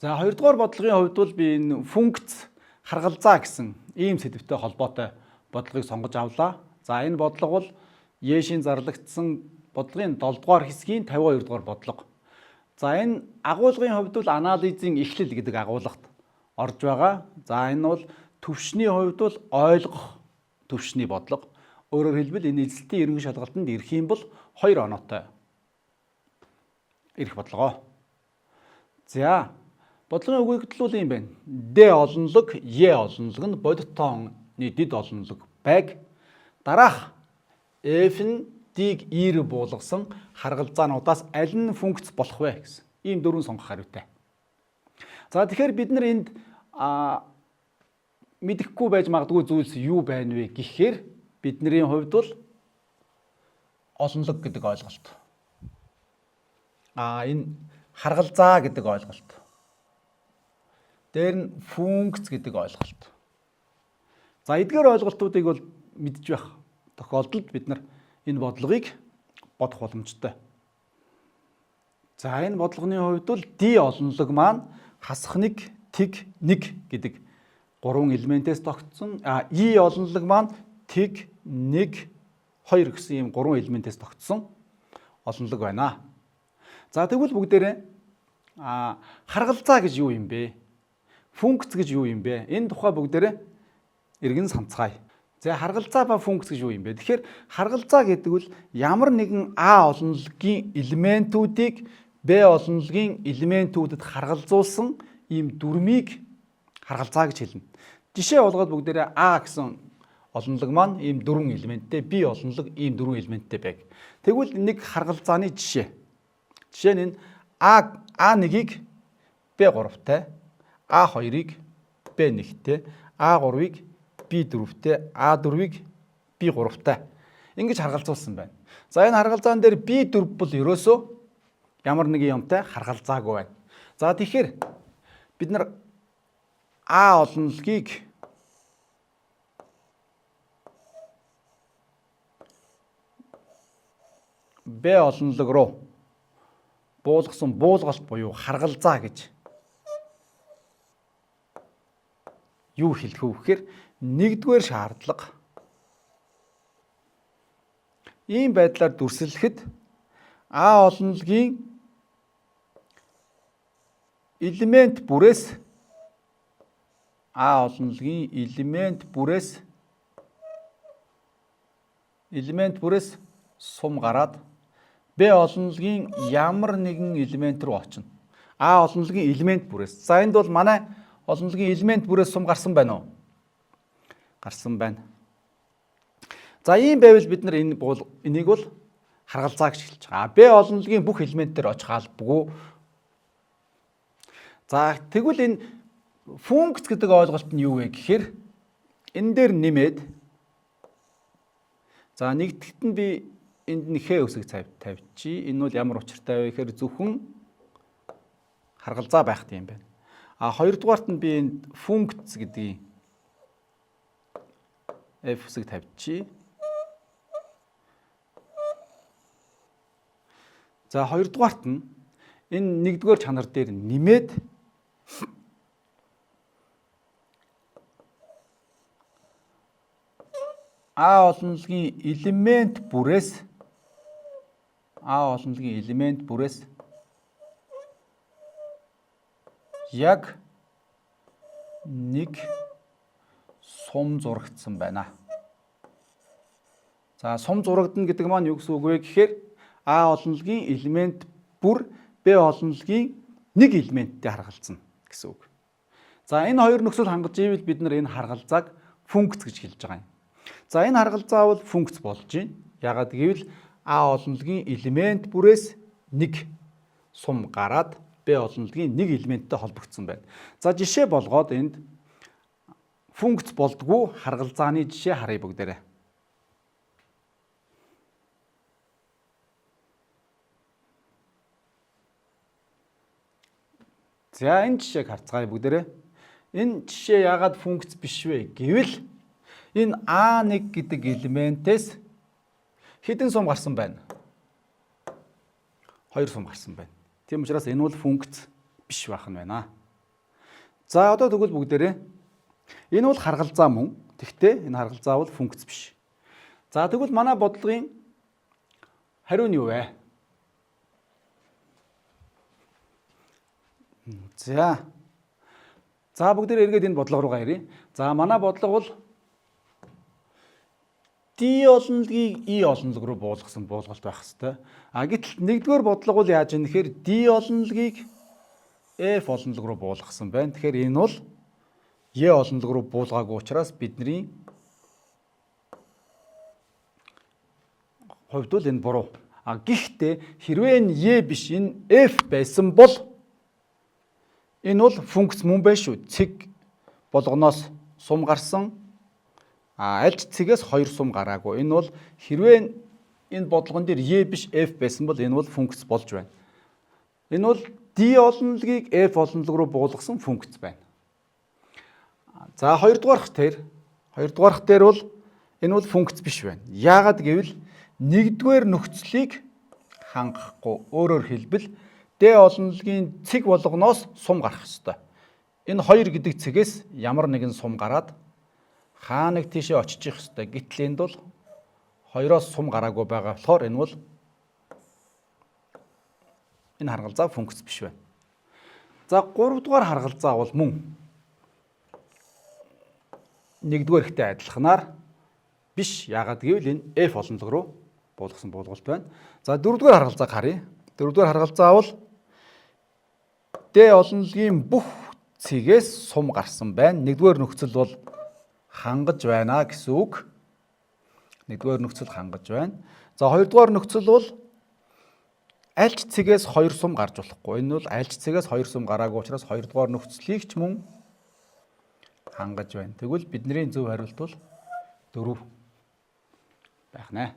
За, хоёрдугаар бодлогын хувьд бол би энэ функц, харгалзаа гэсэн ийм сэдвтэй холбоотой бодлогыг сонгож авлаа. За, энэ бодлого бол ЕШ-ийн зарлагдсан бодлогын 7 дугаар хэсгийн 52 дугаар бодлого. За, энэ агуулгын хувьд бол анализын эхлэл гэдэг агуулгад орж байгаа. За, энэ бол төвшний хувьд бол ойлгох төвшний бодлого. Өөрөөр хэлбэл, энэ эзэлтийн ерөнхий шалгалтанд ирэх юм бол 2 оноотой ирэх бодлогоо. За, бодлогын өгөгдөл бол ийм байна. D олонлог, E олонлог нь бодит тооны дэд олонлог байг. Дараах F нь D-г E рүү буулгасан харгалзаануудаас аль нь функц болох вэ гэсэн. Ийм дөрвөн сонгох хариутай. За, тэгэхээр бид нар энд мэдэхгүй байж магадгүй зүйлс юу байна вэ гэхээр бидний хувьд бол олонлог гэдэг ойлголт. Энэ харгалзаа гэдэг ойлголт. Дээр нь функц гэдэг ойлголт. За, эдгээр ойлголтуудыг бол мэдж байх тохиолдолд бид нар энэ бодлогыг бодох боломжтой. За, энэ бодлогын хувьд бол D олонлог маань хасах 1, тэг, 1 гэдэг гурван элементээс тогтсон. E олонлог маань тэг, 1, 2 гэсэн ийм гурван элементээс тогтсон олонлог байна. За, тэгвэл бүгдээрээ харгалзаа гэж юу юм бэ? Функц гэж юу юм бэ? Энэ тухай бүгдээрээ эргэн санацгаая. За, харгалзаа ба функц гэж юу юм бэ? Тэгэхээр харгалзаа гэдэг бол ямар нэгэн А олонлогийн элементүүдийг Б олонлогийн элементүүдэд харгалзуулсан ийм дүрмийг харгалзаа гэж хэлнэ. Жишээ болгоод бүгдээрээ А гэсэн олонлог маань ийм дөрвөн элементтэй, Б олонлог ийм дөрвөн элементтэй байг. Тэгвэл нэг харгалзааны жишээ. Жишээ нь энэ А А1-ийг Б3-тай, А2-ыг Б1-тэй, А3-ыг B4-тэй, А4-ыг B3-тай ингэж харгалзуулсан байна. За, энэ харгалзаан дээр B4 бол ерөөсөө ямар нэгэн юмтай харгалзаагүй байна. За, тэгэхээр бид нар А олонлогийг Б олонлог руу буулгасан буулгалт буюу харгалзаа гэж юу хэлэх вэ гэхээр нэгдүгээр шаардлага ийм байдлаар дүрслэхэд А олонлогийн элемент бүрээс А олонлогийн элемент бүрээс сум гараад Б олонлогийн ямар нэгэн элемент рүү очино. А олонлогийн элемент бүрээс. За, энд бол манай олонлогийн элемент бүрээс сум гарсан байна уу? Гарсан байна. За, ийм байвал бид нар энэ бол энийг бол харгалзаа гэж хэлж байгаа. Б олонлогийн бүх элемент дээр очих албагүй. За, тэгвэл энэ функц гэдэг ойлголт нь юу вэ гэхээр энэ дээр нэмээд, за, нэгдэхт нь би энд нь хэ үсэг тавьчих. Энэ бол ямар учиртай вэ гэхээр зөвхөн харгалзаа байх юм байна. А хоёрдугаарт нь би энд функц гэдгийг F үсэг тавьчих. За, хоёрдугаарт нь энэ нэгдүгээр чанар дээр нэмээд А олонлогийн элемент бүрээс А олонлогийн элемент бүрээс яг нэг сум зурагдсан байна. За, сум зурагдана гэдэг маань юу гэсэн үг вэ гэхээр А олонлогийн элемент бүр Б олонлогийн нэг элементтэй харгалзана гэсэн үг. За, энэ хоёр нөхцөл хангаж ивэл бид нар энэ харгалзааг функц гэж хэлж байгаа юм. За, энэ харгалзаа бол функц болж байна. Яагаад гэвэл А олонлогийн элемент бүрээс нэг сум гараад Б олонлогийн нэг элементтэй холбогдсон байна. За, жишээ болгоод энд функц болдгоо харгалзааны жишээ харъя бүгдээрээ. За, энэ жишээг харцгаая бүгдээрээ. Энэ жишээ яагаад функц биш вэ гэвэл энэ А1 гэдэг элементээс хэдэн сум гарсан байна? Хоёр сум гарсан байна. Тийм учраас энэ бол функц биш байх нь байна. За, одоо тэгвэл бүгдээрээ энэ бол харгалзаа мөн. Тэгэхдээ энэ харгалзаа бол функц биш. За, тэгвэл манай бодлогын хариу нь юу вэ? За. За, бүгдээрээ эргээд энэ бодлого руугаа ирье. За, манай бодлого бол D олонлогийг E олонлог руу буулгасан буулгалт байх хэвээр. А гэтэл нэгдүгээр бодлого бол яаж юм нэхэр D олонлогийг F олонлог руу буулгасан байна. Тэгэхээр энэ бол E олонлог руу буулгаагүй учраас бидний хувьд бол энэ буруу. А гэхдээ хэрвээ энэ E биш, энэ F байсан бол энэ бол функц мөн байх шүү. Цэг болгоноос сум гарсан. А аль ч цэгээс 2 сум гараагүй. Энэ бол хэрвээ энэ бодлогон дээр E биш, F байсан бол энэ бол функц болж байна. Энэ бол D олонлогийг F олонлог руу буулгасан функц байна. За, хоёрдугаарх дээр бол энэ бол функц биш байна. Яагаад гэвэл нэгдүгээр нөхцөлийг хангахгүй. Өөрөөр хэлбэл D олонлогийн цэг болгоноос сум гарах ёстой. Энэ 2 гэдэг цэгээс ямар нэгэн сум гараад хаа нэг тийшээ очиж их ёстой. Гэтэл энд бол 2-оос сум гараагүй байгаа болохоор энэ бол энэ харгалзаа функц биш байна. За, 3 дугаар харгалзаа бол мөн нэгдүгээр ихтэй адилханаар биш. Яагаад гэвэл энэ F олонлог руу буулгасан буулгалт байна. За, дөрөвдүгээр харгалзааг харъя. Дөрөвдүгээр харгалзаа бол D олонлогийн бүх цэгээс сум гарсан байна. Нэгдүгээр нөхцөл бол хангаж байна гэсэн үг. Нэгдүгээр нөхцөл хангаж байна. За, хоёрдугаар нөхцөл бол аль ч цэгээс хоёр сум гарч болохгүй. Энэ бол аль ч цэгээс хоёр сум гараагүй учраас хоёрдугаар нөхцөлийг ч мөн хангаж байна. Тэгвэл бидний зөв хариулт бол 4 байх нэ.